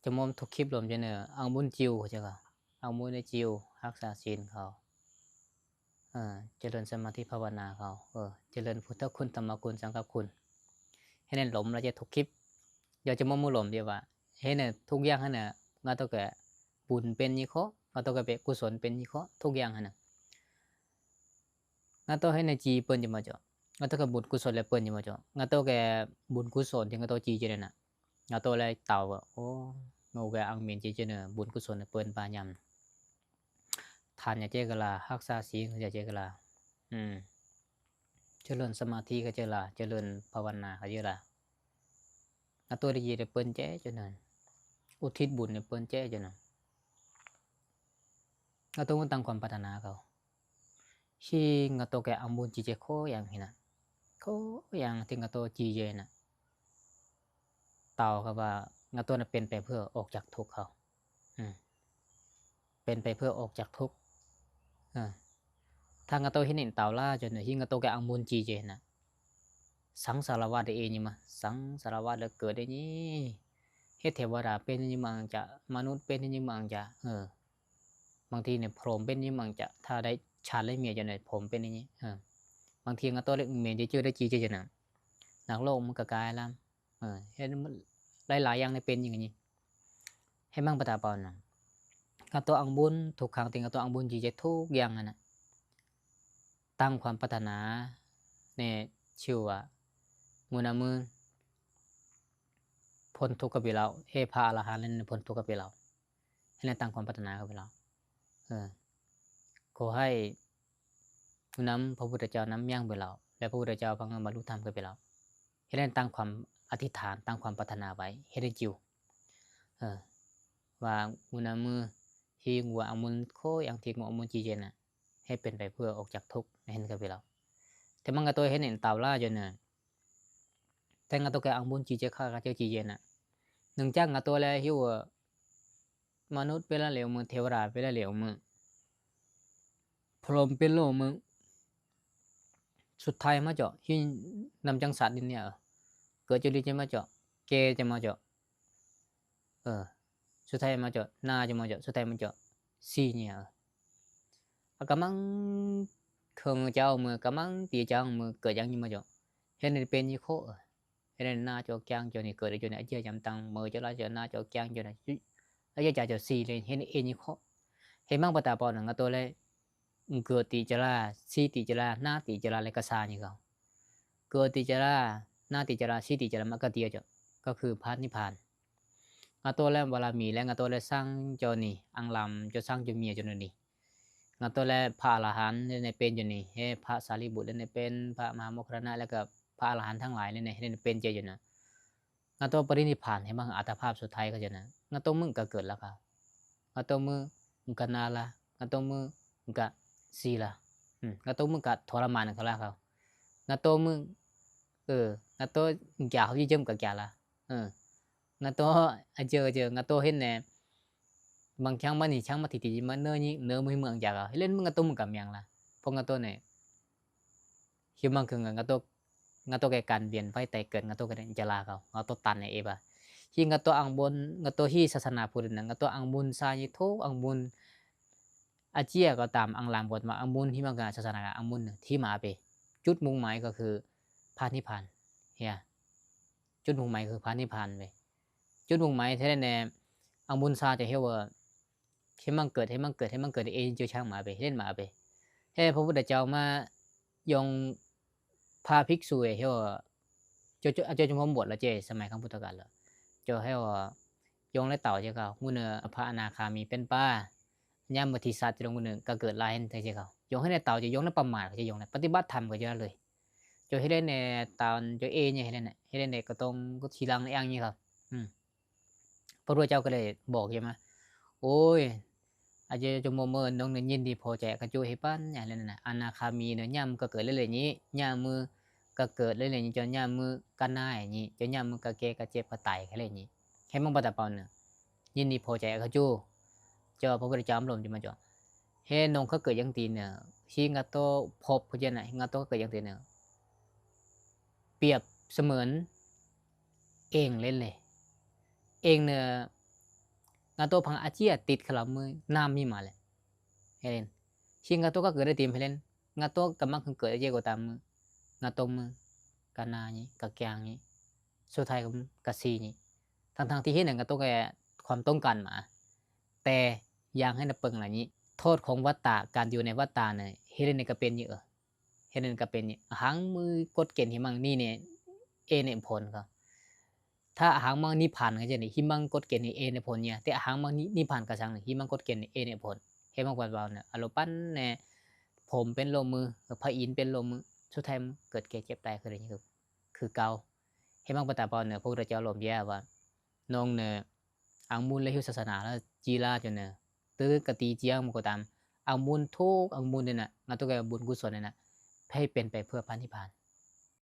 ຈະມອມທຸກຄລິບລວມຢູ່ໃນອັງບຸນຈິວ ເຂົາເຈົ້າກໍ ອັງບຸນໃນຈິວ ຮັກສາສິນເຂົາ ເອີ ຈະເລີນສະມາທິພາວະນາເຂົາ ເອີ ຈະເລີນພຸດທະຄຸນ ທຳມະຄຸນ ສັງຄະຄຸນ ເຮັດໃຫ້ລົມລະຈະທຸກຄລິບ ຢາກຈະມອມລົມດຽວວ່າ ເຮັດໃຫ້ທຸກຢ່າງຫັ້ນນະ ງາໂຕກະບຸນເປັນຍີ່ເຄາະ ງາໂຕກະເປັນກຸສົນເປັນຍີ່ເຄາະ ທຸກຢ່າງຫັ້ນນະ. ງາໂຕເຮັດໃນຈີເປີ້ນຈະມາເຈາະ ງາໂຕກະບຸນກຸສົນແລະເປີ້ນຈະມາເຈາະ ງາໂຕກະບຸນກຸສົນທີ່ງາໂຕຈີຈະໄດ້ນະ ງາໂຕແລະເຕົາ ໂອ້ ໂນກະອັງເມນຈີຈະເນີ ບຸນກຸສົນແລະເປີ້ນປາຍາມ ທານຍາເຈກະລາ ຮັກສາສິນຂະເຈົ້າເຈກະລາ ອືມ ຈະເລີນສະມາທິຂະເຈົ້າລາ ຈະເລີນພາວະນາຂະເຈົ້າລາ ງາໂຕໄດ້ຈີໄດ້ເປີ້ນແຈະຈະເນີ ອຸທິດບຸນໃຫ້ເປີ້ນແຈະຈະເນີ ງາໂຕມັນຕັ້ງຄວາມປາດຖະໜາເຂົາ ທີ່ງາໂຕແກອັງບຸນຈີເຈໂຄຢ່າງນີ້ນະ ໂຄຢ່າງທີ່ງາໂຕຈີເຈນະ ເຕົາກໍວ່າງາໂຕນະເປັນໄປເພື່ອອອກຈາກທຸກເຂົາ ອືມ ເປັນໄປເພື່ອອອກຈາກທຸກ ເອີ ຖ້າງາໂຕເຮັດໃຫ້ເຕົາລາຈົນທີ່ງາໂຕແກອັງບຸນຈີເຈນະ ສັງສາລະວັດເອງນີ້ມາ ສັງສາລະວັດເລີຍເກີດໄດ້ນີ້ ເຮັດເທວະດາເປັນນີ້ມັງຈະ ມະນຸດເປັນນີ້ມັງຈະ ເອີ ບາງທີນີ້ພຣມເປັນນີ້ມັງຈະ ຖ້າໄດ້ຊາດໄດ້ເມຍຈະໄດ້ພຣມເປັນນີ້ ເອີ ບາງທີງາໂຕເລັກເມຍຈະເຈີໄດ້ຈີເຈຈະນະ ນັກໂລກມັນກໍກາຍລຳ ເອີ ເຮັດຫຼາຍໆຢ່າງໄດ້ເປັນຢ່າງນີ້ ໃຫ້ມັງປະຕາເປົ່ານະ ງາໂຕອັງບຸນ ທຸກຄັ້ງທີ່ງາໂຕອັງບຸນຈີເຈທຸກຢ່າງຫັ້ນນະ ຕັ້ງຄວາມປາດຖະໜາແນ່ ຊື່ວ່າ ມື້ນຳມື້ ພົ້ນທຸກກັບເວລາ ເອ ພະອະລະຫັນແລ້ວພົ້ນທຸກກັບເວລາ ໃຫ້ນຳຕັ້ງຄວາມປາດຖະໜາກັບເວລາ ເອີ ຂໍໃຫ້ນຳພະພຸດທະເຈົ້ານຳຍ່າງໄປລາວ ແລະ ພະພຸດທະເຈົ້າພາກັນບັນລຸທຳກັນໄປລາວ ເຮັດໃຫ້ຕັ້ງຄວາມອະທິຖານ ຕັ້ງຄວາມປາດຖະໜາໄວ້ ເຮັດໃຫ້ຈິວ ເອີ ວ່າມື້ນຳມື້ທີ່ງົວອາມຸນໂຄຢ່າງທີ່ງົວອາມຸນຈີເຈນນະ ໃຫ້ເປັນໄປເພື່ອອອກຈາກທຸກ ໃຫ້ເຫັນກັບເວລາ ແຕ່ມັນກໍຕົວເຮັດໃຫ້ເຕົາລາຢູ່ນະ ແຕ່ງາໂຕແກອັງບຸນຈີເຈຄາກາເຈຈີເຈນນະ ເນື່ອງຈາກງາໂຕແລະຫິວ ມະນຸດເວລາຫຼຽວມື ເທວະດາເວລາຫຼຽວມື ພຣມເປັນໂລມື ສຸດທ້າຍມາເຈາະ ຫີນນຳຈັງສັດດິນເນຍ ເກີດຢູ່ດີຈະມາເຈາະ ແກ່ຈະມາເຈາະ ເອີ ສຸດທ້າຍມາເຈາະ ນາຈະມາເຈາະ ສຸດທ້າຍມາເຈາະ ຊີເນຍ ອາກະມັງ ເຄີງເຈົ້າມື ກະມັງຕີເຈົ້າມື ເກີດຫຍັງຢູ່ມາເຈາະ ເຮັດໃຫ້ເປັນຢູ່ໂຄ ເຮັດໃຫ້ນາຈອກຈາງເຈົ້ານີ້ເກີດຢູ່ໃນອາເຈຍຍຳຕັງ ເມີເຈົ້າລາເຈົ້ານາຈອກຈາງເຈົ້ານະ ອາເຈຍຈາເຈົ້າຊີເລີຍ ເຮັດເອນິເຄາະ ເຮັດມັງປະຕາປອນງາໂຕແລ ເກີດຕິຈະລາ ຊີຕິຈະລາ ນາຕິຈະລາ ແລະກະຊານີ້ເຂົາ ເກີດຕິຈະລາ ນາຕິຈະລາ ຊີຕິຈະລາ ມະກະຕິເຈົ້າ ກໍຄືພະນິບພານ ງາໂຕແລບາລະມີ ແລະງາໂຕແລສ້າງເຈົ້ານີ້ ອັງລຳເຈົ້າສ້າງເຈົ້າເມຍເຈົ້ານີ້ ງາໂຕແລພະອະລະຫັນໄດ້ເປັນຢູ່ນີ້ ເຮ ພະສາລີບຸດໄດ້ເປັນ ພະມະຫາໂມກຄະລານະ ແລະກະພະອະລະຫັນທັງຫຼາຍໄດ້ເປັນເຈົ້າຢູ່ນະ ງາໂຕປະລິນິບພານ ເຫັນບໍ່ ອັດຕະພາບສຸດທ້າຍເຂົາເຈົ້ານະ ງາໂຕມຶງກະເກີດລະກະ ງາໂຕມຶງກະນາລະ ງາໂຕມຶງກະຊີລະ ອືມ ງາໂຕມຶງກະທໍລະມານກະລະເຂົາ ງາໂຕມຶງ ເອີ ງາໂຕຢາເຂົາຊິເຈີມກະຢາລະ ເອີ ງາໂຕອາເຈີເຈີ ງາໂຕເຫັນແນ່ ບາງຄັ້ງມານີ້ ຊ່າງມາຕິຕິມາເນີຍິງເນີມືເມືອງຢາກເຮົາ ເຮັດເລ່ນມຶງງາໂຕມຶງກະແມງລະ ພວກງາໂຕນີ້ ຄິດມັງຄືງາໂຕ ງາໂຕແກ່ການວຽນໄຫວຕາຍເກີດ ງາໂຕກະໄດ້ຈະລາເຂົາ ງາໂຕຕັນໃນເອບາ ທີ່ງາໂຕອັງບຸນ ງາໂຕທີ່ສາສະໜາພຸດນະ ງາໂຕອັງບຸນຊາຍິໂທ ອັງບຸນອາເຈຍກໍຕາມ ອັງລາມກໍຕາມ ອັງບຸນທີ່ມັງກະສາສະໜາ ອັງບຸນທີ່ມາເປ ຈຸດມຸ່ງໝາຍກໍຄືພະນິບພານ ເຮຍ ຈຸດມຸ່ງໝາຍຄືພະນິບພານເວີຍ ຈຸດມຸ່ງໝາຍແທ້ແນ່ ອັງບຸນຊາຈະເຮັດວ່າ ເຮັດມັງເກີດ ເຮັດມັງເກີດ ເຮັດມັງເກີດ ເອ ເຈົ້າຊ່າງມາເປ ເຮັດມາເປ ແທ້ພະພຸດທະເຈົ້າມາ ຢອງພາພິກສຸເຮັດວ່າ ເຈົ້າ ເຈົ້າ ເຈົ້າຈະມາບວດລະເຈ ສະໄໝຄັ້ງພຸດທະການລະ ເຈົ້າເຮັດວ່າ ຢອງແລເຕົາເຈົ້າເຂົາ ງູເນີ ພະອະນາຄາມີເປັນປາ ຍາມມື້ທີ່ສັດຈະລົງງູເນີ ກະເກີດຫຼາຍແທ້ເຈົ້າເຂົາ ຢອງໃຫ້ແລເຕົາ ຈະຢອງແລປະໝາດ ເຂົາຈະຢອງແລປະຕິບັດທຳ ເຂົາຈະເລີຍ ເຈົ້າເຮັດໄດ້ແນ່ ຕານເຈົ້າເອນີ້ເຮັດໄດ້ແນ່ ເຮັດໄດ້ແນ່ກໍຕ້ອງກໍທີຫຼັງແອງນີ້ເຂົາ ອືມ ພະພຸດທະເຈົ້າກໍໄດ້ບອກຢູ່ມາ ໂອ້ຍ ອາຈະຈົງບໍ່ເມີນນ້ອງນີ້ຍິນດີພໍໃຈ ອາກະຈຸເຮປັນຍາເລີຍນະ ອະນາຄາມີເນາະ ຍາມກະເກີດເລີຍນີ້ ຍາມມື້ກະເກີດເລີຍນີ້ ຈົນຍາມມື້ກະນາຍນີ້ ຈົນຍາມມື້ກະແກ່ກະເຈັບກະຕາຍເລີຍນີ້ ເຮັດມັງປະຕາເປົ່າເນາະ ຍິນດີພໍໃຈ ອາກະຈຸ ເຈົ້າພະພຸດທະເຈົ້າອາລົມຈະມາເຈາະ ເຮັດນ້ອງກະເກີດຢ່າງຕີເນາະ ທີ່ງາໂຕພົບເພິ່ນນະ ງາໂຕກະເກີດຢ່າງຕີເນາະ ປຽບສະເໝືອນ ເອງເລີຍ ເອງເນາະ ງາໂຕພັງອາເຈຍຕິດຄະລາມື ນ້ຳມີມາແຫຼະ ເຮເລນ ຊິງາໂຕກະເກີດໄດ້ຕິມ ເຮເລນ ງາໂຕກະມັກເກີດອາເຈຍກວ່າຕາມມື ງາໂຕມື ກະໜ້ານີ້ ກະແກງນີ້ ສຸດທ້າຍກະ ກະຊີນີ້ ທັງໆທີ່ເຮັດຫຍັງກະໂຕກະຄວາມຕ້ອງການມາ ແຕ່ຢ່າງໃຫ້ນະເປິງລະນີ້ ໂທດຂອງວັດຕະ ການຢູ່ໃນວັດຕະນະ ເຮເລນກະເປັນຢູ່ ເອີ ເຮັດນັ້ນກະເປັນ ອະຫັງ ມື ກົດເກນຫິມັງ ນິເນ ເອເນ ໂພນ ກໍ ຖ້າ ອະຫັງ ມັງ ນິພັນ ກໍຈະນີ້ ຫິມັງ ກົດເກນ ເອເນ ໂພນ ຍະ ແຕ່ ອະຫັງ ມັງ ນິພັນ ກະສັງ ຫິມັງ ກົດເກນ ເອເນ ໂພນ ເຮັດມັກວັນວາວ ອາໂລປັນແນ່ ຜົມເປັນໂລມື ພະອິນເປັນໂລມື ສຸດທ້າຍເກີດແກ່ເຈັບຕາຍຄື ຄືເກົ່າ ເຮັດມັກປະຕາປາວເນີ ພະພຸດທະເຈົ້າລົມແຍ່ວ່າ ນ້ອງເນີ ອັງມຸນ ແລະ ຫິວສາສະໜາ ແລະ ຈີລາ ຈົນເນີ ຕື່ນກະຕີຈຽງມັນກໍຕາມ ອັງມຸນທຸກອັງມຸນເດນະ ງານຕົວກາຍບຸນກຸສົນເດນະ ໃຫ້ເປັນໄປເພື່ອພະນິບພານ